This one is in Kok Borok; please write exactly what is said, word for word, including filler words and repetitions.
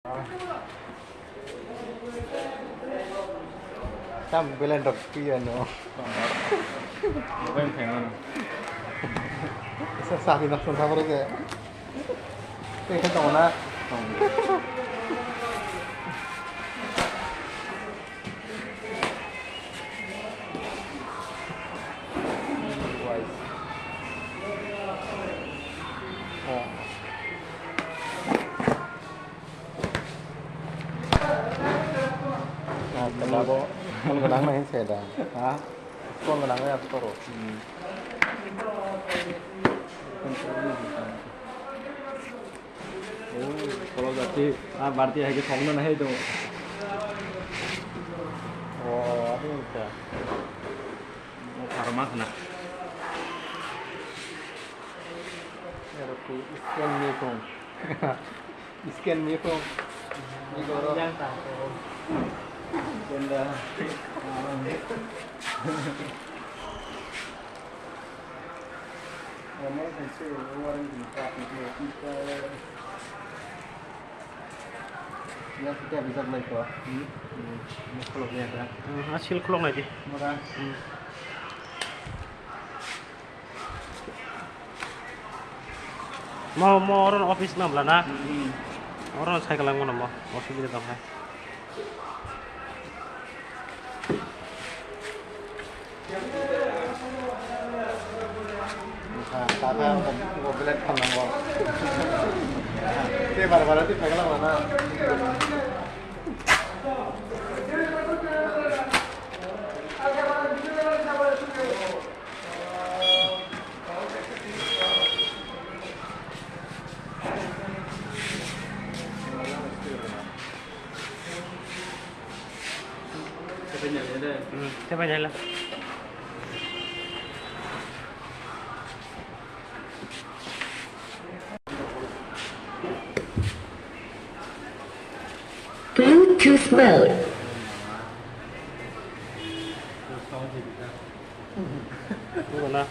Tam belai dok piya no. Mobile thengmano. Sa sabi nok sung thabro je. Tei khe tongo na. Oh. Ah, kenapa? Kan kenapa ini saya dah? Hah? Kau kenapa ya, Toro? Hmm. Oh, kalau berarti, ah, berarti lagi songno nahi itu. Oh, apa itu? Oh, karma kena. Scan me phone. Scan me phone. Ni goro. Yang tak. Scan dah. Normal sensor, warranty ni tak ni kita. Ya, kita bisa naik kok. Hmm. Hmm. Ini kalau dia ada. Ah, hasil khulok nai di. Murah. Hmm. Mo, mo oro office na bla na? Hmm. Oro cycle lang mo, mo sibiri tong hai. Tata, tata, belai thanang mo. Te bar bar ti cycle lang na. Hmm, tepai nai la. Bluetooth mode. Wala.